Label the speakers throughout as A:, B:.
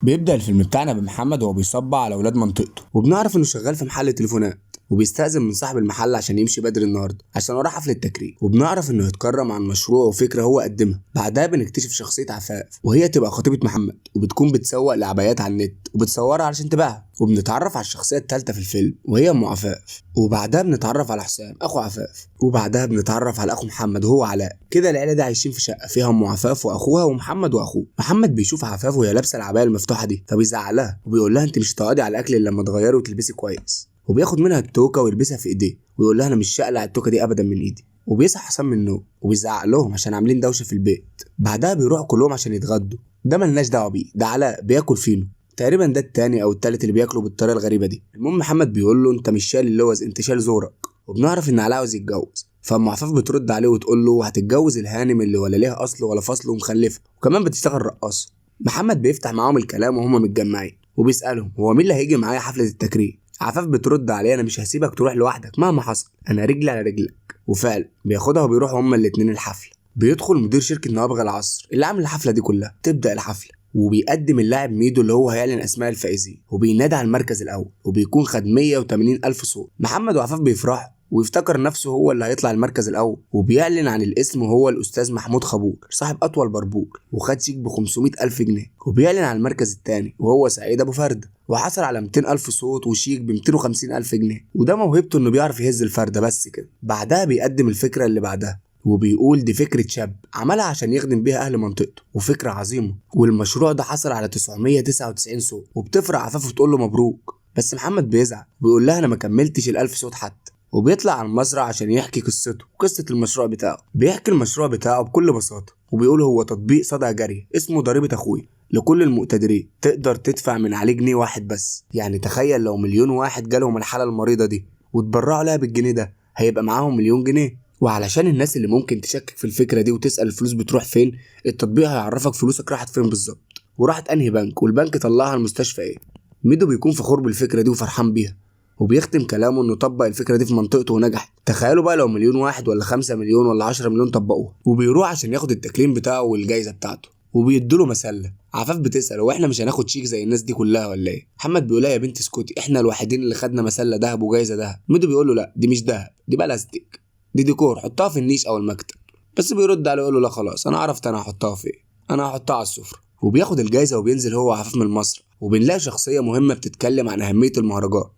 A: بيبدأ الفيلم بتاعنا بمحمد وهو بيصب على اولاد منطقته، وبنعرف انه شغال في محل تليفونات، وبيستأذن من صاحب المحل عشان يمشي بدري النهارده عشان وراه حفلة تكريم، وبنعرف انه هيتكرم عن مشروع وفكرة هو قدمها. بعدها بنكتشف شخصية عفاف، وهي تبقى خطيبة محمد، وبتكون بتسوق لعبايات على النت وبتصورها علشان تبيعها. وبنتعرف على الشخصية الثالثة في الفيلم وهي ام عفاف، وبعدها بنتعرف على حسام اخو عفاف، وبعدها بنتعرف على اخو محمد وهو علاء. كده العيلة دي عايشين في شقة فيها ام عفاف واخوها ومحمد واخوه. محمد بيشوف عفاف وهي لابسة العباية المفتوحة دي فبيزعلها وبيقول لها انت مش هتقعدي على الاكل الا لما تغيري وتلبسي كويس، وبياخد منها التوكه ويلبسها في ايديه ويقول لها انا مش شقلع التوكه دي ابدا من ايدي. وبيصحى حسام من النوم وبيزعق لهم عشان عاملين دوشه في البيت. بعدها بيروحوا كلهم عشان يتغدوا، ده ملناش دعوه بيه، ده علاء بياكل فينو تقريبا، ده التاني او التالت اللي بياكلوا بالطريقة الغريبة دي. المهم محمد بيقول له انت مش شايل اللوز، انت شايل زورك. وبنعرف ان علاء عاوز يتجوز، فام عفاف بترد عليه وتقول له هتتجوز الهانم اللي ولا ليها اصل ولا فصل ومخلفه وكمان بتشتغل رقاصه. محمد بيفتح معاهم الكلام وهم متجمعين وبيسالهم هو مين اللي هيجي معايا حفلة التكريم. عفاف بترد عليه انا مش هسيبك تروح لوحدك مهما حصل، انا رجلي على رجلك. وفعلا بياخدها وبيروحوا هما الاتنين الحفلة. بيدخل مدير شركة نوابغ العصر اللي عامل الحفلة دي كلها. تبدا الحفلة وبيقدم اللاعب ميدو اللي هو هيعلن اسماء الفائزين، وبينادي على المركز الاول وبيكون خد 180 الف صوت. محمد وعفاف بيفرحوا ويفتكر نفسه هو اللي هيطلع المركز الاول، وبيعلن عن الاسم وهو الاستاذ محمود خابور صاحب اطول بربور وخد شيك ب 500 الف جنيه. وبيعلن عن المركز الثاني وهو سعيد ابو فرده وحصل على 200 الف صوت وشيك ب 250 الف جنيه، وده موهبته انه بيعرف يهز الفرده بس كده. بعدها بيقدم الفكرة اللي بعدها وبيقول دي فكرة شاب عملها عشان يخدم بيها أهل منطقته وفكرة عظيمة، والمشروع ده حصل على 999 صوت. وبتفرح عفاف وتقول له مبروك، بس محمد بيزعل وبيقول لها أنا ما كملتش ال1000 صوت حتى. وبيطلع على المسرح عشان يحكي قصته وقصة المشروع بتاعه. بيحكي المشروع بتاعه بكل بساطة وبيقول هو تطبيق صدقة جارية اسمه ضريبة أخوي لكل المقتدرين، تقدر تدفع من عليه جنيه واحد بس. يعني تخيل لو مليون واحد جالهم الحالة المريضة دي وتبرعوا لها بالجنيه ده هيبقى معاهم مليون جنيه. وعلشان الناس اللي ممكن تشكك في الفكرة دي وتسأل الفلوس بتروح فين، التطبيق هيعرفك فلوسك راحت فين بالظبط وراحت انهي بنك والبنك طلعها المستشفى ايه. ميدو بيكون فخور بالفكرة دي وفرحان بيها، وبيختم كلامه انه طبق الفكرة دي في منطقته ونجحت. تخيلوا بقى لو مليون واحد ولا 5 مليون ولا 10 مليون طبقوها. وبيروح عشان ياخد التكريم بتاعه والجايزة بتاعته وبيدوله مسلة. عفاف بتسأل هو احنا مش هناخد شيك زي الناس دي كلها ولا ايه؟ محمد بيقول لها يا بنت اسكتي، احنا الوحيدين اللي خدنا مسلة ذهب وجايزة ذهب. ميدو بيقول له لا دي مش ذهب، دي بلاستيك، دي ديكور، حطها في النيش او المكتب. بس بيرد عليه يقول له لا خلاص انا عرفت انا هحطها فين، انا هحطها على السفرة. وبياخد الجايزة وبينزل هو وعفاف من المسرح. وبنلاقي شخصية مهمة بتتكلم عن اهمية المهرجان،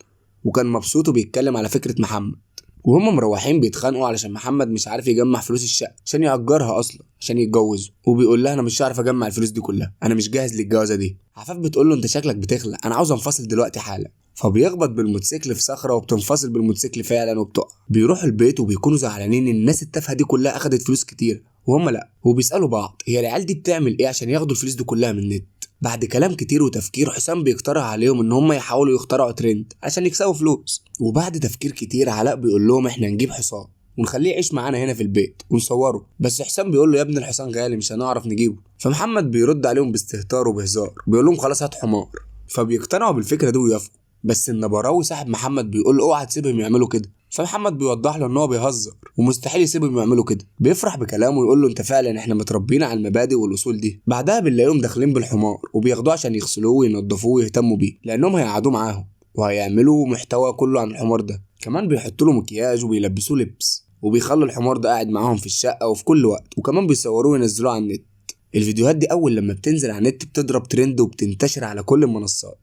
A: وكان مبسوط وبيتكلم على فكرة محمد. وهم مروحين بيتخانقوا علشان محمد مش عارف يجمع فلوس الشقة عشان يأجرها اصلا عشان يتجوزوا، وبيقول لها انا مش عارف اجمع الفلوس دي كلها، انا مش جاهز للجوازه دي. عفاف بتقول له انت شكلك بتخلق، انا عاوز انفصل دلوقتي حالا. فبيخبط بالموتوسيكل في صخرة وبتنفصل بالموتوسيكل فعلا وبتقع. بيروحوا البيت وبيكونوا زعلانين الناس التافهة دي كلها اخدت فلوس كتير وهم لا، وبيسالوا بعض هي العيال دي بتعمل ايه عشان ياخدوا الفلوس دي كلها من النت. بعد كلام كتير وتفكير حسام بيقترح عليهم ان هم يحاولوا يخترعوا ترند عشان يكسبوا فلوس. وبعد تفكير كتير علاء بيقول لهم احنا نجيب حصان ونخليه يعيش معانا هنا في البيت ونصوره. بس حسام بيقول له يا ابن الحصان غالي مش هنعرف نجيبه. فمحمد بيرد عليهم باستهتار وبهزار بيقول لهم خلاص هات حمار. فبيقتنعوا بالفكرة دي ويوافقوا. بس النبراوي صاحب محمد بيقول له اوعى تسيبهم يعملوا كده. فمحمد بيوضح له ان هو بيهزر ومستحيل يسيبهم يعملوا كده. بيفرح بكلامه ويقول له انت فعلا احنا متربيين على المبادئ والاصول دي. بعدها بنلاقيهم داخلين بالحمار وبياخدوه عشان يغسلوه وينضفوه ويهتموا بيه لانهم هيقعدوه معاهم وهيعملوا محتوى كله عن الحمار ده. كمان بيحطوا له مكياج وبيلبسوه لبس وبيخلوا الحمار ده قاعد معاهم في الشقة وفي كل وقت، وكمان بيصوروه وينزلوه على النت. الفيديوهات دي اول لما بتنزل على النت بتضرب ترند وبتنتشر على كل المنصات.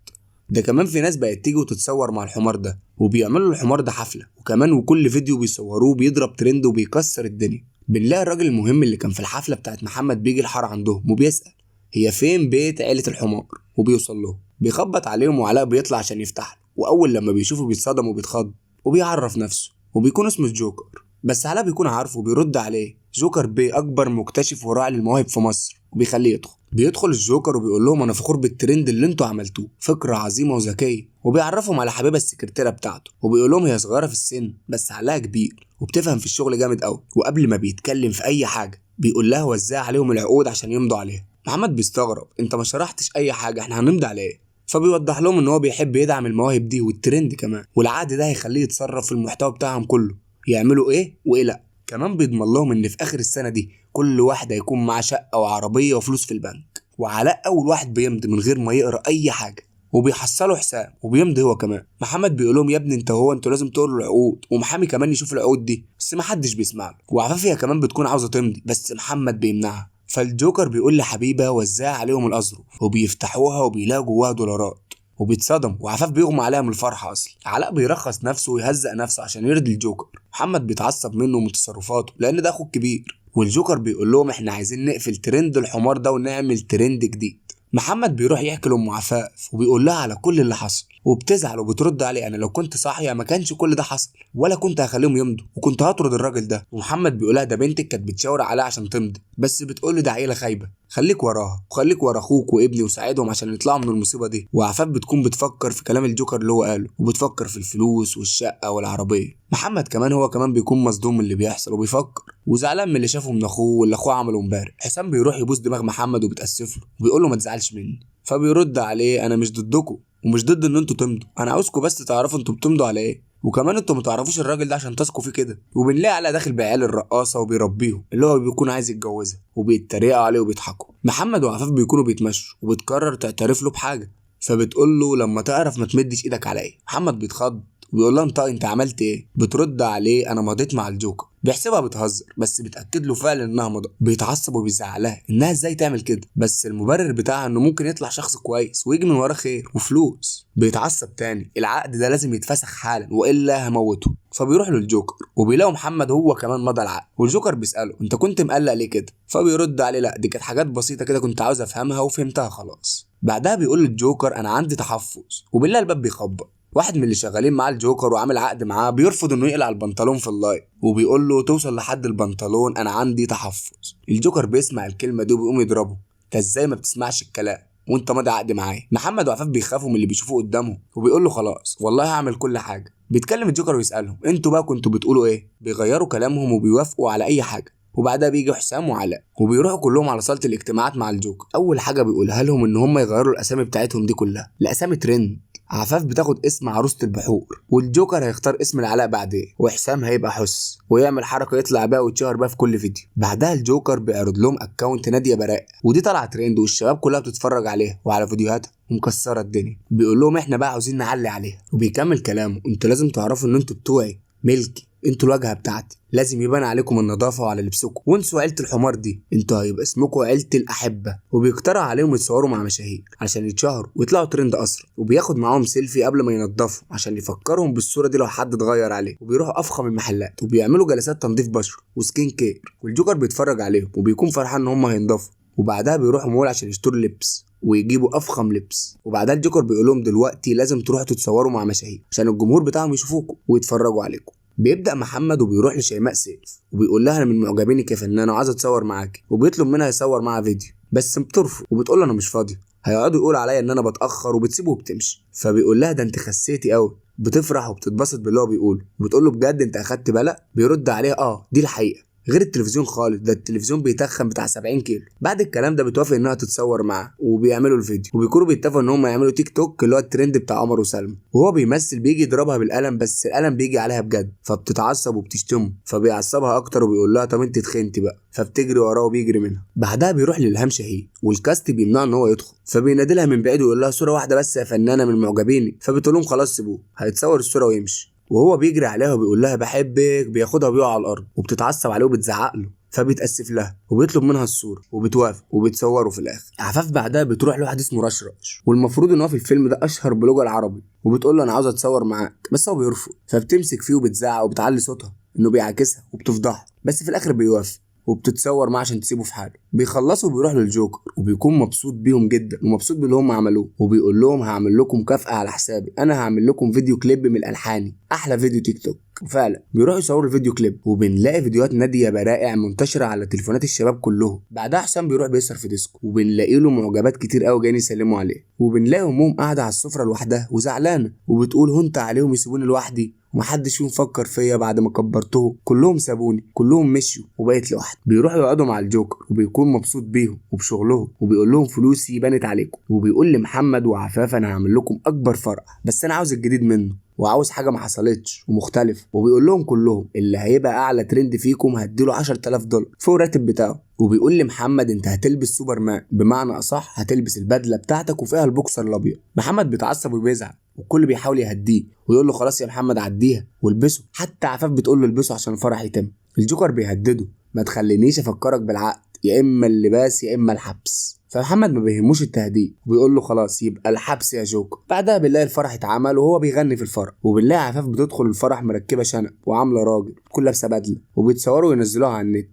A: ده كمان في ناس بقت تيجي وتتصور مع الحمار ده وبيعملوا الحمار ده حفلة، وكمان وكل فيديو بيصوروه بيضرب ترند وبيكسر الدنيا. بنلاقي الراجل المهم اللي كان في الحفلة بتاعت محمد بيجي الحارة عندهم وبيسأل هي فين بيت عيله الحمار، وبيوصل لهم بيخبط عليهم وعلاء بيطلع عشان يفتح له. واول لما بيشوفه بيتصدم وبيتخض وبيعرف نفسه وبيكون اسمه الجوكر. بس علاء بيكون عارفه وبيرد عليه جوكر بيه اكبر مكتشف وراعي للمواهب في مصر، وبيخليه يدخل. بيدخل الجوكر وبيقول لهم انا فخور بالترند اللي انتوا عملتوه، فكرة عظيمة وذكيه. وبيعرفهم على حبيبه السكرتيره بتاعته وبيقول لهم هي صغيرة في السن بس عقلها كبير وبتفهم في الشغل جامد قوي. وقبل ما بيتكلم في اي حاجة بيقول لها وزع عليهم العقود عشان يمضوا عليها. محمد بيستغرب انت ما شرحتش اي حاجة، احنا هنمضي على ايه؟ فبيوضح لهم ان هو بيحب يدعم المواهب دي والترند كمان، والعقد ده هيخليه يتصرف في المحتوى بتاعهم كله، يعملوا ايه وايه لا. كمان بيضمن لهم ان في اخر السنة دي كل واحد هيكون معاه شقه وعربية وفلوس في البنك. وعلاء اول واحد بيمضي من غير ما يقرا اي حاجة، وبيحصله حسام وبيمضي هو كمان. محمد بيقول لهم يا ابني انت هو انتوا لازم تقروا العقود، ومحامي كمان يشوف العقود دي، بس ما حدش بيسمع له. وعفاف هي كمان بتكون عاوزه تمضي بس محمد بيمنعها. فالجوكر بيقول لحبيبه وزع عليهم الاظرف، وبيفتحوها وبيلاقوا جواها دولارات، وبيتصدم، وعفاف بيغمى عليها من الفرحة. اصلا علاء بيرخص نفسه ويهزق نفسه عشان يرضي الجوكر. محمد بيتعصب منه ومن تصرفاته لان ده اخوه الكبير. والجوكر بيقول لهم احنا عايزين نقفل ترند الحمار ده ونعمل ترند جديد. محمد بيروح يحكي لام عفاف وبيقول لها على كل اللي حصل، وبتزعل وبترد عليه انا لو كنت صاحية ما كانش كل ده حصل، ولا كنت هخليهم يمضوا، وكنت هطرد الراجل ده. ومحمد بيقول لها ده بنتك كانت بتشاور عليها عشان تمضي، بس بتقول له ده عيله خايبة، خليك وراها وخليك ورا اخوك وابني وساعدهم عشان يطلعوا من المصيبة دي. وعفاف بتكون بتفكر في كلام الجوكر اللي هو قاله، وبتفكر في الفلوس والشقه والعربية. محمد كمان هو كمان بيكون مصدوم من اللي بيحصل وبيفكر وزعلان من اللي شافه من اخوه واللي اخوه عمله امبارح. حسام بيروح يبوس دماغ محمد وبيتاسف له وبيقول له ما تزعلش مني، فبيرد عليه انا مش ضدكم ومش ضد ان انتوا تمضوا، انا عاوزكم بس تعرفوا انتوا بتمضوا على ايه، وكمان انتوا ما تعرفوش الراجل ده عشان تثقوا فيه كده. وبنلاقي علاء داخل بعيال الرقاصه وبيربيهم اللي هو بيكون عايز يتجوزها، وبيتريقوا عليه وبيضحكوا. محمد وعفاف بيكونوا بيتمشوا وبتقرر تعترف له بحاجة، فبتقول له لما تعرف ما تمدش ايدك عليا. محمد بيتخض وبيقول لها انت عملت ايه؟ بترد عليه انا مضيت مع الجوكر. بيحسبها بتهزر بس بتاكد له فعلا انها مضت. بيتعصب وبيزعلها انها ازاي تعمل كده، بس المبرر بتاعها انه ممكن يطلع شخص كويس ويجي من وراه خير وفلوس. بيتعصب تاني، العقد ده لازم يتفسخ حالا والا هموته. فبيروح للجوكر وبيلاقوا محمد هو كمان مضى العقد، والجوكر بيساله انت كنت مقلق ليه كده؟ فبيرد عليه لا دي كانت حاجات بسيطة كده كنت عاوز افهمها وفهمتها خلاص. بعدها بيقول للجوكر انا عندي تحفظ، وبالله الباب بيخبط. واحد من اللي شغالين مع الجوكر وعامل عقد معاه بيرفض انه يقلع البنطلون في ال live، وبيقول له توصل لحد البنطلون انا عندي تحفظ. الجوكر بيسمع الكلمة دي وبيقوم يضربه، انت ازاي ما بتسمعش الكلام وانت ماضي عقد معايا؟ محمد وعفاف بيخافوا من اللي بيشوفوه قدامهم، وبيقول له خلاص والله هعمل كل حاجة. بيتكلم الجوكر ويسالهم انتوا بقى كنتوا بتقولوا ايه؟ بيغيروا كلامهم وبيوافقوا على اي حاجة. وبعدها بيجي حسام وعلاء وبيروحوا كلهم على صاله الاجتماعات مع الجوكر. اول حاجة بيقولها لهم ان هم يغيروا الاسامي بتاعتهم دي كلها لاسامي ترند. عفاف بتاخد اسم عروسة البحور، والجوكر هيختار اسم العلاء بعدين، وحسام هيبقى حس ويعمل حركة يطلع بيها ويتشهر بيها في كل فيديو. بعدها الجوكر بيعرض لهم account ناديه براء، ودي طالعه ترند والشباب كلها بتتفرج عليها وعلى فيديوهاتها ومكسره الدنيا. بيقول لهم احنا بقى عاوزين نعلي عليها، وبيكمل كلامه انتوا لازم تعرفوا ان انتوا بتوعي ملكي، انتوا الواجهة بتاعتي، لازم يبان عليكم النظافة وعلى لبسكم، وانسوا عيله الحمار دي، انتوا هيبقى اسمكم عيله الاحبة. وبيقترح عليهم يتصوروا مع مشاهير عشان يتشهروا ويطلعوا ترند اسرع، وبياخد معاهم سيلفي قبل ما ينضفوا عشان يفكرهم بالصورة دي لو حد اتغير عليه. وبيروحوا افخم المحلات وبيعملوا جلسات تنظيف بشره و skin care، والجوكر بيتفرج عليهم وبيكون فرحان ان هم هينضفوا. وبعدها بيروحوا مول عشان يشتروا لبس ويجيبوا افخم لبس. وبعدها الجوكر بيقول لهم دلوقتي لازم تروحوا تتصوروا مع مشاهير عشان الجمهور بتاعهم يشوفوكم ويتفرجوا عليكم. بيبدا محمد وبيروح لشيماء سيف وبيقول لها انا من معجبينك يا فنانة وعايز اتصور معاكي، وبيطلب منها يصور معاها فيديو بس بترفض وبتقول له انا مش فاضية، هيقعدوا يقولوا عليا ان انا بتاخر، وبتسيبه وبتمشي. فبيقول لها ده انت خسيتي قوي، بتفرح وبتتبسط باللي هو بيقوله، وبتقول له بجد انت اخدت بالك؟ بيرد عليها اه دي الحقيقة، غير التلفزيون خالص، ده التلفزيون بيتخن بتاع 70 كيلو. بعد الكلام ده بتوافق انها تتصور معاه وبيعملوا الفيديو، وبيكونوا بيتفقوا ان هم يعملوا تيك توك اللي هو الترند بتاع عمر وسلمى. وهو بيمثل بيجي يضربها بالقلم، بس القلم بيجي عليها بجد، فبتتعصب وبتشتمه، فبيعصبها اكتر وبيقول لها طب انت تخنتي بقى، فبتجري وراه وبيجري منها. بعدها بيروح لإلهام شاهين وال cast بيمنعه ان هو يدخل، فبينادلها من بعيد ويقول لها صوره واحدة بس يا فنانة من معجبيني، فبتقول لهم خلاص سيبوه هيتصور الصورة ويمشي. وهو بيجري عليها وبيقول لها بحبك، بياخدها وبيقع على الارض، وبتتعصب عليه وبتزعق له، فبيتاسف لها وبيطلب منها الصورة وبتوافق وبتصوره في الاخر. عفاف بعدها بتروح لواحد اسمه رشرش، والمفروض ان هو في الفيلم ده اشهر blogger عربي، وبتقول له انا عاوز اتصور معاك، بس هو بيرفض، فبتمسك فيه وبتزعق وبتعلي صوتها انه بيعاكسها وبتفضحه، بس في الاخر بيوافق وبتتصور معاه عشان تسيبه في حاله. بيخلصوا وبيروح للجوكر وبيكون مبسوط بيهم جدا ومبسوط باللي هم عملوه، وبيقول لهم هعمل لكم مكافأة على حسابي، انا هعمل لكم فيديو كليب من الحاني، احلى فيديو تيك توك. وفعلا بيروحوا يصوروا الفيديو كليب، وبنلاقي فيديوهات ناديه برائع منتشرة على تليفونات الشباب كلهم. بعدها حسام بيروح بيسهر في ديسكو، وبنلاقي له معجبات كتير قوي جايين يسلموا عليه، وبنلاقي امهم قاعدة على السفرة لوحدها وزعلانه وبتقول هنت عليهم يسيبوني لوحدي ومحدش فيهم فكر فيا بعد ما كبرتهم، كلهم سابوني، كلهم مشيوا وبقيت لوحدي. بيروحوا يقعدوا مع الجوكر وبيكون مبسوط بيهم وبشغلهم، وبيقول لهم فلوسي بانت عليكم، وبيقول لمحمد وعفاف انا هعمل لكم اكبر فرح، بس انا عاوز الجديد منه. وعاوز حاجة ما حصلتش ومختلفة، وبيقول لهم كلهم اللي هيبقى اعلى ترند فيكم هديله $10,000 فوق الراتب بتاعه. وبيقول لمحمد انت هتلبس سوبرمان، بمعنى اصح هتلبس البدلة بتاعتك وفيها البوكسر الابيض. محمد بيتعصب وبيزعل، والكل بيحاول يهديه ويقول له خلاص يا محمد عديها والبسه، حتى عفاف بتقول له البسه عشان الفرح يتم. الجوكر بيهدده ما تخلينيش افكرك بالعقد، يا اما اللباس يا اما الحبس. فمحمد ما بيهموش التهديد وبيقول له خلاص يبقى الحبس يا جوكر. بعدها بالله الفرح اتعمل وهو بيغني في الفرح، وبالله عفاف بتدخل الفرح مركبة شنب وعامله راجل كل لابسه بدله، وبيتصوروا وينزلوها على النت،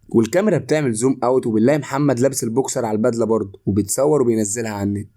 A: والكاميرا بتعمل zoom out، وبالله محمد لابس البوكسر على البدلة برضه وبيتصور وبينزلها على النت.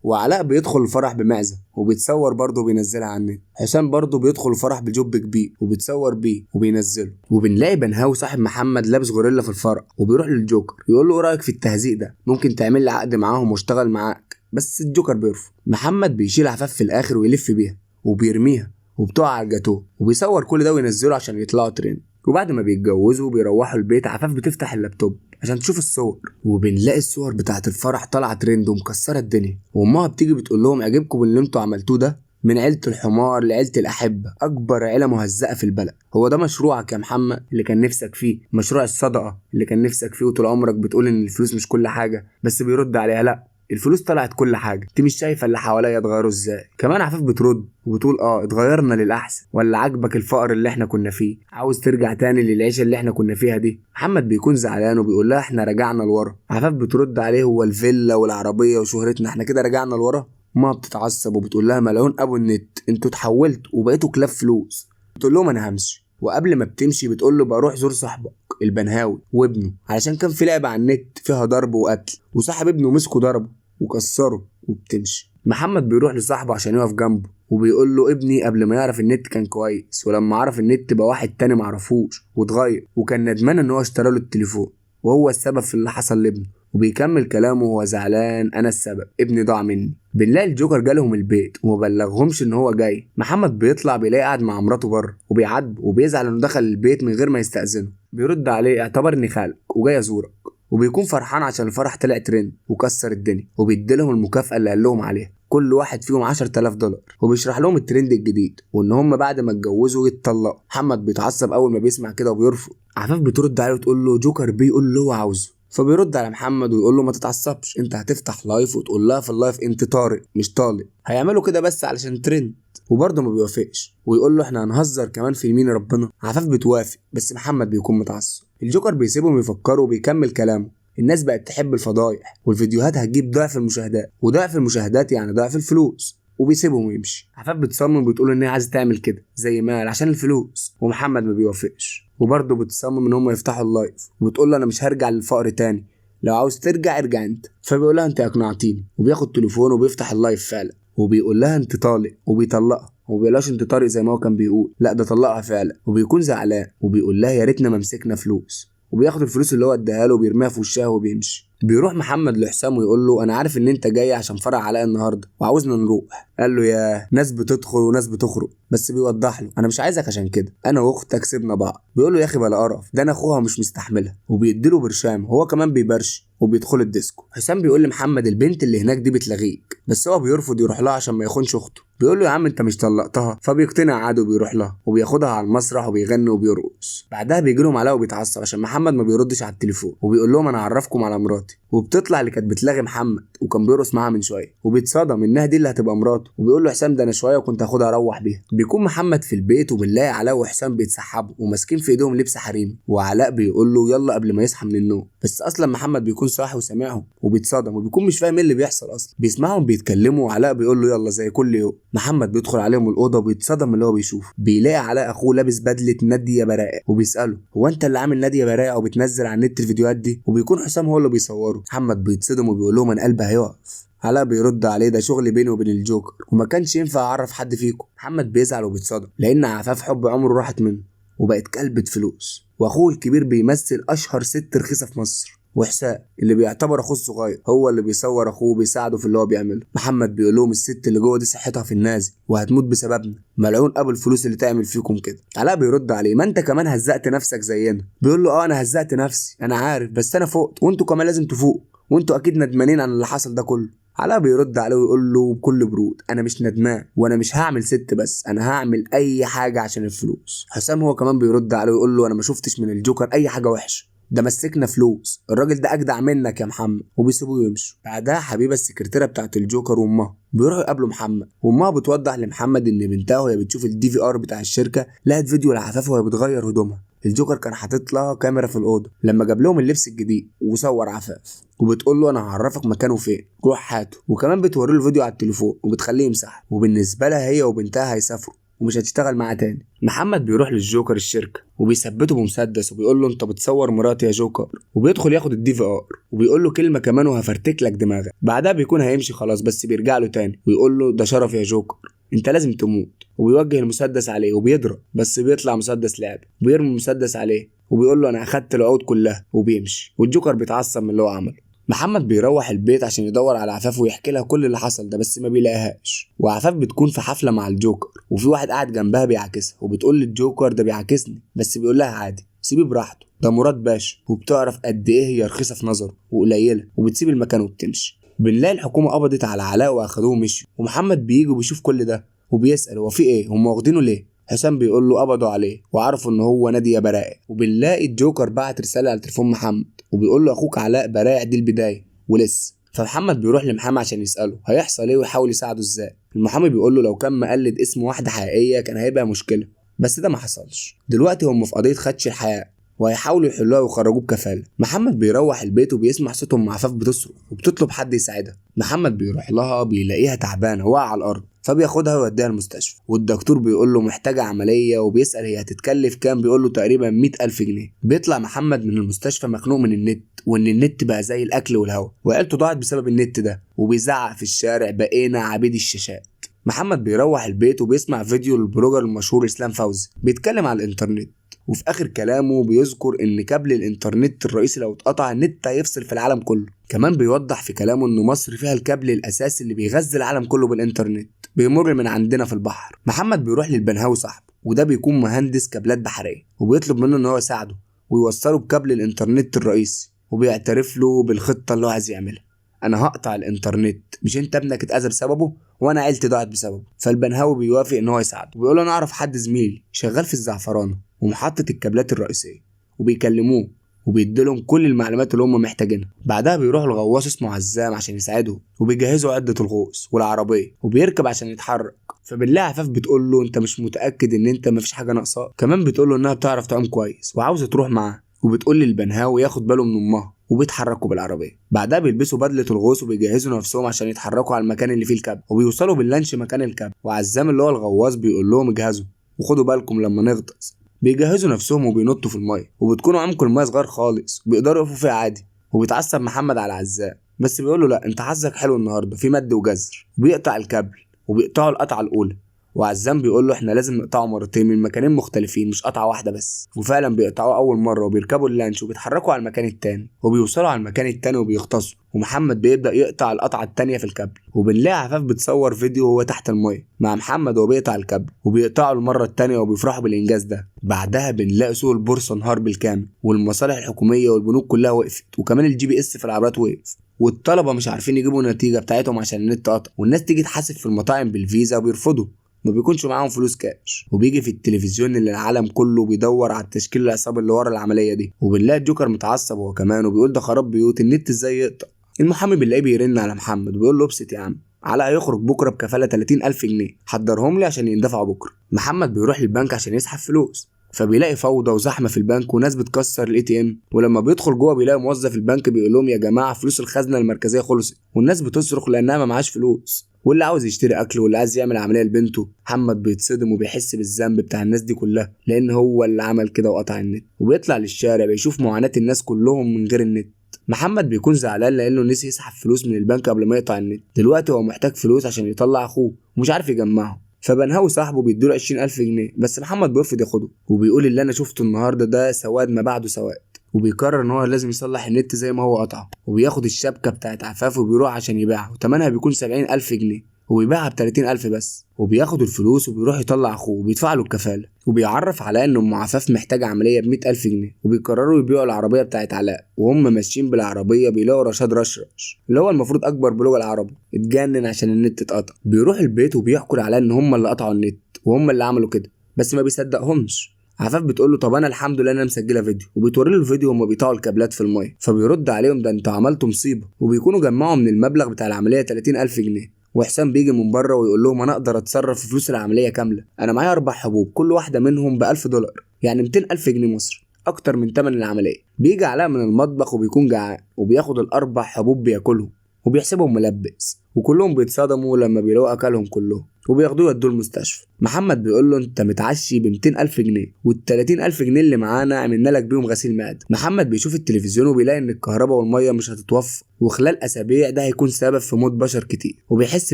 A: وعلاء بيدخل الفرح بمعزه وبيتصور برضه وبينزلها على النت. حسام برضه بيدخل الفرح بجوب كبير وبيتصور بيه وبينزله. وبنلاقي بنهاوي صاحب محمد لابس غوريلا في الفرح، وبيروح للجوكر يقول له ايه رايك في التهزيق ده، ممكن تعمل لي عقد معاهم واشتغل معاك، بس الجوكر بيرفض. محمد بيشيل عفاف في الاخر ويلف بيها وبيرميها وبتقع على الجاتوه، وبيصور كل ده وينزله عشان يطلعوا ترند. وبعد ما بيتجوزوا بيروحوا البيت، عفاف بتفتح اللابتوب عشان تشوف الصور، وبنلاقي الصور بتاعت الفرح طالعه ترند ومكسره الدنيا. وامها بتيجي بتقول لهم عجبكم اللي انتوا عملتوه ده؟ من عيله الحمار لعيلة الاحبة، اكبر عيله مهزأه في البلد. هو ده مشروعك يا محمد اللي كان نفسك فيه، مشروع الصدقة اللي كان نفسك فيه وطول عمرك بتقول ان الفلوس مش كل حاجة؟ بس بيرد عليها لا، الفلوس طلعت كل حاجة، انت مش شايفه اللي حواليا اتغيروا ازاي؟ كمان عفاف بترد وبتقول اتغيرنا للاحسن، ولا عاجبك الفقر اللي احنا كنا فيه؟ عاوز ترجع تاني للعيشه اللي احنا كنا فيها دي؟ محمد بيكون زعلان وبيقول لها احنا رجعنا لورا. عفاف بترد عليه هو الفيلا والعربية وشهرتنا احنا كده رجعنا لورا؟ ما بتتعصب وبتقول لها ملعون ابو النت، انتوا اتحولتوا وبقيتوا كلاب فلوس. بتقول لهم انا همشي، وقبل ما بتمشي بتقول له بروح زور صاحبك البنهاوي وابنه، علشان كان في لعبه على النت فيها ضرب وقتل، وصاحب ابنه مسكه ضربه وكسره وبتمشي. محمد بيروح لصاحبه عشان يقف جنبه وبيقول له ابني قبل ما يعرف النت كان كويس، ولما عرف النت بقى واحد تاني معرفوش واتغير، وكان ندمان ان هو اشترى له التليفون وهو السبب في اللي حصل لابنه. وبيكمل كلامه وهو زعلان انا السبب، ابني ضاع مني. بنلاقي الجوكر جالهم البيت وما بلغهمش ان هو جاي. محمد بيطلع بيلاقي قاعد مع مراته بره وبيعاتبه وبيزعل انه دخل البيت من غير ما يستأذنه. بيرد عليه اعتبرني خالك وجاي ازورك، وبيكون فرحان عشان الفرح طلع ترند وكسر الدنيا، وبيديلهم المكافأة اللي قال لهم عليها، كل واحد فيهم $10,000، وبيشرح لهم الترند الجديد وان هم بعد ما اتجوزوا يتطلقوا. محمد بيتعصب اول ما بيسمع كده وبيرفض. عفاف بترد عليه وتقول له جوكر بيقول اللي هو عاوزه، فبيرد على محمد ويقول له ما تتعصبش، انت هتفتح live وتقول لها في ال live انت طارق مش طالق، هيعملوا كده بس علشان ترند. وبرضه ما بيوافقش ويقول له احنا هنهزر كمان في يمين ربنا. عفاف بتوافق بس محمد بيكون متعصب. الجوكر بيسيبهم يفكروا وبيكمل كلامه، الناس بقت تحب الفضايح والفيديوهات هتجيب ضعف المشاهدات، وضعف المشاهدات يعني ضعف الفلوس، وبيسيبهم ويمشي. عفاف بتصمم وبتقول ان هي عايزه تعمل كده زي ما قال عشان الفلوس، ومحمد ما بيوافقش، وبرضه بتصمم ان هم يفتحوا ال live، وبتقول له انا مش هرجع للفقر تاني، لو عاوز ترجع ارجع انت. فبيقول لها انت اقنعتيني، وبياخد تليفونه وبيفتح ال live فعلا، وبيقول لها انت طالق، وبيطلقها، وما بيقولهاش انت طارق زي ما هو كان بيقول، لا ده طلقها فعلا. وبيكون زعلان وبيقول لها يا ريتنا ما مسكنا فلوس، وبياخد الفلوس اللي هو اداها له وبيرميها في وشها وبيمشي. بيروح محمد لحسام ويقول له انا عارف ان انت جاي عشان فرع علاء النهارده وعاوزنا نروح. قال له يا ناس بتدخل وناس بتخرج، بس بيوضح له انا مش عايزك عشان كده، انا واختك سيبنا بعض. بيقول له يا اخي بلا قرف، ده انا اخوها مش مستحملها، وبيديله برشام هو كمان بيبرش وبيدخل الديسكو. حسام بيقول لمحمد البنت اللي هناك دي بتلغيك، بس هو بيرفض يروح لها عشان ما يخونش اخته. بيقول له يا عم انت مش طلقتها، فبيقتنع عادي وبيروح لها وبياخدها على المسرح وبيغني وبيرقص. بعدها بيجي لهم علاء وبيتعصب عشان محمد ما بيردش على التليفون، وبيقول لهم انا اعرفكم على مراتي، وبتطلع اللي كانت بتلاغي محمد وكان بيرقص معاها من شوية، وبيتصدم انها دي اللي هتبقى مراته، وبيقول له حسام ده انا شوية وكنت هاخدها اروح بيها. بيكون محمد في البيت وبنلاقي علاء وحسام بيتسحبوا وماسكين في ايديهم لبس حريمي، وعلاء بيقول له يلا قبل ما يصحى من النوم، بس اصلا محمد بيكون صاحي وسامعهم وبيتصدم وبيكون مش فاهم ايه اللي بيحصل اصلا. بيسمعهم بيتكلموا وعلاء بيقول له يلا زي كل يوم. محمد بيدخل عليهم الاوضة وبيتصدم اللي هو بيشوفه، بيلاقي علاء اخوه لابس بدله ناديه براءه، وبيساله هو انت اللي عامل ناديه براءه وبتنزل على النت الفيديوهات دي؟ وبيكون حسام هو اللي بيصوره. محمد بيتصدم وبيقول لهم انا قلبي هيقف. علاء بيرد عليه ده شغل بيني وبين الجوكر وما كانش ينفع اعرف حد فيكم. محمد بيزعل وبيتصدم لان عفاف حب عمره راحت منه وبقت كلبة فلوس، واخوه الكبير بيمثل اشهر ست رخيصة في مصر. وحسام اللي بيعتبر اخوه الصغير هو اللي بيصور اخوه وبيساعده في اللي هو بيعمله. محمد بيقول لهم الست اللي جوه دي صحتها في النازل وهتموت بسببنا، ملعون ابو الفلوس اللي تعمل فيكم كده. علاء بيرد عليه ما انت كمان هزقت نفسك زينا. بيقول له اه انا هزقت نفسي انا عارف، بس انا فقت وانتوا كمان لازم تفوقوا، وانتوا اكيد ندمانين عن اللي حصل ده كله. علاء بيرد عليه ويقول له بكل برود انا مش ندمان، وانا مش هعمل ست بس، انا هعمل اي حاجة عشان الفلوس. حسام هو كمان بيرد عليه ويقول له انا ما شفتش من الجوكر اي حاجة وحشة، ده مسكنا فلوس، الراجل ده اجدع منك يا محمد، وبيسيبوه يمشوا. بعدها حبيبه السكرتيره بتاعت الجوكر وامها بيروحوا يقابلوا محمد، وامها بتوضح لمحمد ان بنتها وهي بتشوف ال DVR بتاع الشركة لقت فيديو لعفاف وهي بتغير هدومها. الجوكر كان حاطط لها كاميرا في الاوضة لما جاب لهم اللبس الجديد وصور عفاف، وبتقول له انا هعرفك مكانه فين، روح هاته. وكمان بتوري له الفيديو على التليفون وبتخليه يمسحه، وبالنسبة لها هي وبنتها هيسافروا ومش هتشتغل معاه تاني. محمد بيروح للجوكر الشركة وبيثبته بمسدس وبيقول له انت بتصور مراتي يا جوكر، وبيدخل ياخد ال DVR وبيقول له كلمة كمان وهفرتك لك دماغك. بعدها بيكون هيمشي خلاص، بس بيرجع له تاني ويقول له ده شرف يا جوكر، انت لازم تموت، وبيوجه المسدس عليه وبيضرب، بس بيطلع مسدس لعب، وبيرمي المسدس عليه وبيقول له انا اخدت العقود كلها، وبيمشي. والجوكر بيتعصب من اللي هو عمله. محمد بيروح البيت عشان يدور على عفاف ويحكي لها كل اللي حصل ده، بس ما بيلاقيهاش. وعفاف بتكون في حفلة مع الجوكر، وفي واحد قاعد جنبها بيعاكسها، وبتقول للجوكر ده بيعاكسني، بس بيقول لها عادي سيبيه براحته، ده مراد باشا، وبتعرف قد ايه هي رخيصة في نظره وقليله، وبتسيب المكان وبتمشي. بنلاقي الحكومة قبضت على علاء واخدوه ومشوا، ومحمد بيجي وبيشوف كل ده وبيسأل هو في ايه، هم واخدينه ليه؟ حسام بيقول له قبضوا عليه وعرفوا ان هو نادية برائع. وبنلاقي الجوكر بعت رسالة على تليفون محمد وبيقول له اخوك علاء برائع دي البداية ولسه. فمحمد بيروح لمحامي عشان يساله هيحصل ايه ويحاول يساعده ازاي. المحامي بيقول له لو كان مقلد اسم واحدة حقيقية كان هيبقى مشكلة، بس ده ما حصلش. دلوقتي هم في قضية خدش الحياة وهيحاولوا يحلوها ويخرجوه بكفاله. محمد بيروح البيت وبيسمع صوت ام عفاف بتصرخ وبتطلب حد يساعدها. محمد بيروح لها بيلاقيها تعبانة واقعه على الارض، فبياخدها ويوديها المستشفى، والدكتور بيقول له محتاجه عملية، وبيسال هي هتتكلف كام، بيقول له تقريبا 100,000 جنيه. بيطلع محمد من المستشفى مخنوق من النت، وان النت بقى زي الاكل والهواء، وعيلته ضاعت بسبب النت ده، وبيزعق في الشارع بقينا عبيد الشاشات. محمد بيروح البيت وبيسمع فيديو لل blogger المشهور اسلام فوزي بيتكلم على الانترنت، وفي اخر كلامه بيذكر ان كابل الانترنت الرئيسي لو اتقطع النت هيفصل في العالم كله. كمان بيوضح في كلامه ان مصر فيها الكابل الاساسي اللي بيغذي العالم كله بالانترنت، بيمر من عندنا في البحر. محمد بيروح للبنهاوي صاحبه، وده بيكون مهندس كابلات بحرية، وبيطلب منه ان هو يساعده ويوصله بكابل الانترنت الرئيسي، وبيعترف له بالخطة اللي هو عايز يعملها. انا هقطع الانترنت، مش انت ابنك اتاذى بسببه وانا عيلتي ضاعت بسببه. فالبنهاوي بيوافق ان هو يساعده، وبيقول له انا اعرف حد زميلي شغال في الزعفرانه ومحطة الكابلات الرئيسية، وبيكلموه وبيديلهم كل المعلومات اللي هم محتاجينها. بعدها بيروحوا لغواص اسمه عزام عشان يساعده، وبيجهزوا عدة الغوص والعربية، وبيركب عشان يتحرك. فبالله عفاف بتقول له انت مش متأكد ان انت مفيش حاجة ناقصاك؟ كمان بتقول له انها بتعرف تعوم كويس وعاوزة تروح معاه، وبتقول للبنهاوي ياخد باله من امها، وبيتحركوا بالعربية. بعدها بيلبسوا بدله الغوص وبيجهزوا نفسهم عشان يتحركوا على المكان اللي فيه الكابل، وبيوصلوا باللانش مكان الكابل. وعزام اللي هو الغواص بيقول لهم اجهزوا وخدوا بالكم لما نغطس. بيجهزوا نفسهم وبينطوا في المية، وبتكون عمق المية صغير خالص وبيقدروا يقفوا فيها عادي. وبيتعصب محمد على عزام، بس بيقول له لا انت حظك حلو النهارده، في مد وجزر. وبيقطع الكابل وبيقطعوا القطعة الاولى، وعزام بيقول له احنا لازم نقطعه مرتين من مكانين مختلفين مش قطعه واحدة بس. وفعلا بيقطعوه اول مرة وبيركبوا اللانش وبيتحركوا على المكان التاني، وبيوصلوا على المكان التاني وبيغطسوا، ومحمد بيبدا يقطع القطعة التانية في الكابل. وبنلاقي عفاف بتصور فيديو وهو تحت المية مع محمد وهو بيقطع الكابل، وبيقطعوا المرة التانية وبيفرحوا بالانجاز ده. بعدها بنلاقي سوق البورصة انهار بالكامل، والمصالح الحكومية والبنوك كلها وقفت، وكمان ال GPS في العربيات وقف، والطلبة مش عارفين يجيبوا النتيجة بتاعتهم عشان النت قطع، والناس تيجي تحاسب في المطاعم بالفيزا وبيرفضوا، ما بيكونش معاهم فلوس كاش. وبيجي في التلفزيون اللي العالم كله بيدور على التشكيل العصابي اللي ورا العملية دي، وبنلاقي الجوكر متعصب هو كمان وبيقول ده خراب بيوت، النت ازاي يقطع. المحامي بنلاقيه بيرن على محمد وبيقول له ابسط يا عم، علاء هيخرج بكره بكفاله 30,000 جنيه، حضرهم لي عشان يندفعوا بكره. محمد بيروح للبنك عشان يسحب فلوس، فبيلاقي فوضى وزحمه في البنك وناس بتكسر ال ATM. ولما بيدخل جوه بيلاقي موظف البنك بيقول لهم يا جماعة فلوس الخزنة المركزية خلصت، والناس بتصرخ لانها ما معهاش فلوس، واللي عاوز يشتري اكل واللي عايز يعمل عملية لبنته. محمد بيتصدم وبيحس بالذنب بتاع الناس دي كلها لان هو اللي عمل كده وقطع النت. وبيطلع للشارع بيشوف معاناة الناس كلهم من غير النت. محمد بيكون زعلان لانه نسي يسحب فلوس من البنك قبل ما يقطع النت، دلوقتي هو محتاج فلوس عشان يطلع اخوه ومش عارف يجمعه. فبنهاوي صاحبه بيديله 20,000 جنيه، بس محمد بيرفض ياخده وبيقول اللي انا شفته النهارده ده سواد ما بعده سواد. وبيقرر ان هو لازم يصلح النت زي ما هو قطعه، وبياخد الشبكة بتاعت عفاف وبيروح عشان يبيعها، وتمنها بيكون 70,000 جنيه وبيبيعها ب30,000 بس. وبياخد الفلوس وبيروح يطلع اخوه وبيدفع له الكفاله، وبيعرف علاء ان ام عفاف محتاجه عملية ب100,000 جنيه، وبيقرروا يبيعوا العربية بتاعت علاء. وهم ماشيين بالعربية بيلاقوا رشاد رشرش اللي هو المفروض اكبر blogger العربي اتجنن عشان النت اتقطع. بيروح البيت وبيحكوا لعلاء ان هم اللي قطعوا النت وهم اللي عملوا كده، بس ما بيصدقهمش. عفاف بتقول له طب انا الحمد لله انا مسجله فيديو، وبتوري له الفيديو وهم بيقطعوا الكابلات في المية. فبيرد عليهم ده انتوا عملتوا مصيبة، وبيكونوا جمعوا من المبلغ بتاع العملية 30,000 جنيه. وحسام بيجي من بره ويقول لهم انا اقدر اتصرف في فلوس العملية كاملة، انا معايا 4 حبوب كل واحدة منهم ب$1000، يعني 200,000 جنيه مصري، اكتر من ثمن العملية. بيجي علاء من المطبخ وبيكون جعان، وبياخد ال4 حبوب بياكلهم وبيحسبهم ملبس، وكلهم بيتصدموا لما بيلاقوا اكلهم كلهم وبياخدوه يودوه المستشفى. محمد بيقول له انت متعشي ب 200,000 جنيه، وال 30,000 جنيه اللي معانا عملنا لك بيهم غسيل معده. محمد بيشوف التلفزيون وبيلاقي ان الكهرباء والمية مش هتتوفر، وخلال اسابيع ده هيكون سبب في موت بشر كتير، وبيحس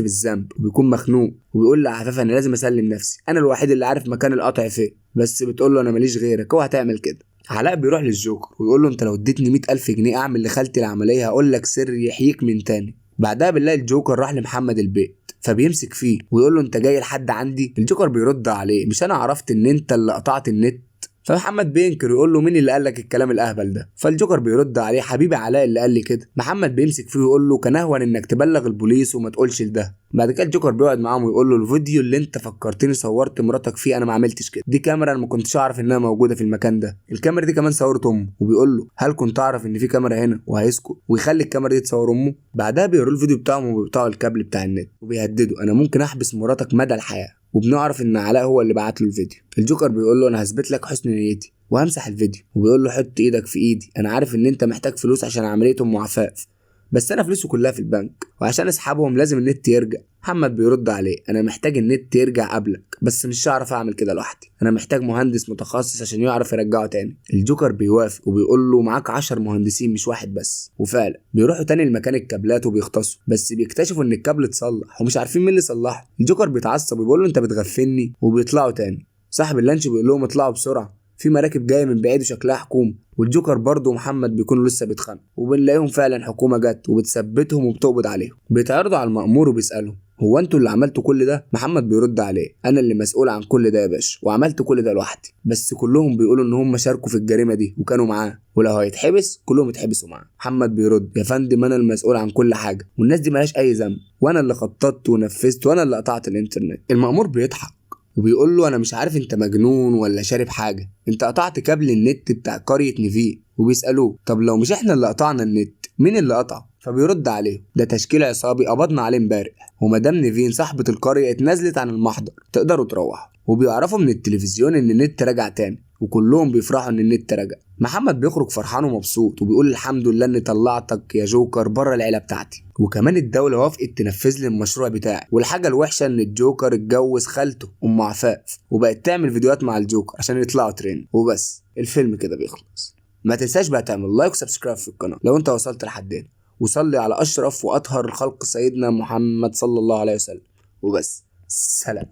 A: بالذنب وبيكون مخنوق، وبيقول لعفاف انا لازم اسلم نفسي، انا الوحيد اللي عارف مكان القطع فين، بس بتقول له انا ماليش غيرك، اوعى تعمل كده. علاء بيروح للجوكر ويقول له انت لو اديتني 100,000 جنيه اعمل لخالتي العملية هقول لك سر يحييك من تاني. بعدها بنلاقي الجوكر راح لمحمد البيت، فبيمسك فيه ويقول له انت جاي لحد عندي؟ الجوكر بيرد عليه مش انا عرفت ان انت اللي قطعت النت؟ فمحمد بينكر ويقول له مين اللي قال لك الكلام الاهبل ده؟ فالجوكر بيرد عليه حبيبي علاء اللي قال لي كده. محمد بيمسك فيه ويقول له كان اهون انك تبلغ البوليس وما تقولش لده. بعد كده الجوكر بيقعد معاهم ويقول له الفيديو اللي انت فكرتني صورت مراتك فيه انا ما عملتش كده، دي كاميرا انا ما كنتش اعرف انها موجودة في المكان ده، الكاميرا دي كمان صورت امه، وبيقول له هل كنت اعرف ان في كاميرا هنا؟ وهيسكت ويخلي الكاميرا دي تصور امه. بعدها بيوروا الفيديو بتاعهم وبيقطعوا الكابل بتاع النت وبيهددوا انا ممكن احبس مراتك مدى الحياة، وبنعرف ان علاء هو اللي بعت له الفيديو. الجوكر بيقول له انا هثبت لك حسن نيتي وهمسح الفيديو، وبيقول له حط ايدك في ايدي، انا عارف ان انت محتاج فلوس عشان عملية ام عفاف، بس انا فلوسي كلها في البنك وعشان اسحبهم لازم النت يرجع. محمد بيرد عليه انا محتاج النت يرجع قبلك، بس مش هعرف اعمل كده لوحدي، انا محتاج مهندس متخصص عشان يعرف يرجعه تاني. الجوكر بيوافق وبيقول له معاك 10 مهندسين مش واحد بس. وفعلا بيروحوا تاني لمكان الكابلات وبيختصوا، بس بيكتشفوا ان الكابل اتصلح ومش عارفين مين اللي صلحه. الجوكر بيتعصب وبيقول له انت بتغفلني، وبيطلعوا تاني. صاحب اللانش بيقول لهم اطلعوا بسرعة، في مراكب جاية من بعيد وشكلها حكومة. والجوكر برضه ومحمد بيكونوا لسه بيتخانقوا، وبنلاقيهم فعلا حكومة جت وبتثبتهم وبتقبض عليهم. بيتعرضوا على المأمور وبيسالهم هو انتوا اللي عملتوا كل ده؟ محمد بيرد عليه انا اللي مسؤول عن كل ده يا باشا، وعملت كل ده لوحدي. بس كلهم بيقولوا ان هم شاركوا في الجريمة دي وكانوا معاه، ولو هيتحبس كلهم يتحبسوا معاه. محمد بيرد يا فندم انا المسؤول عن كل حاجة، والناس دي ملهاش اي ذنب، وانا اللي خططت ونفذت، وانا اللي قطعت الانترنت. المأمور بيضحك وبيقول له انا مش عارف انت مجنون ولا شارب حاجة، انت قطعت كابل النت بتاع قرية نيفين. وبيسالوه طب لو مش احنا اللي قطعنا النت مين اللي قطعه؟ فبيرد عليه ده تشكيل عصابي قبضنا عليه امبارح، ومدام نيفين صاحبه القرية اتنازلت عن المحضر، تقدروا تروحوا. وبيعرفوا من التلفزيون ان النت رجع تاني، وكلهم بيفرحوا ان النت رجع. محمد بيخرج فرحان ومبسوط وبيقول الحمد لله اني طلعتك يا جوكر بره العيلة بتاعتي، وكمان الدولة وافقت تنفذ لي المشروع بتاعي. والحاجة الوحشة ان الجوكر اتجوز خالته ام عفاف، وبقت تعمل فيديوهات مع الجوكر عشان يطلعوا ترند. وبس الفيلم كده بيخلص. ما تنساش بقى تعمل like و subscribe في القناة لو انت وصلت لحد هنا، وصلي على اشرف واطهر الخلق سيدنا محمد صلى الله عليه وسلم. وبس، سلام.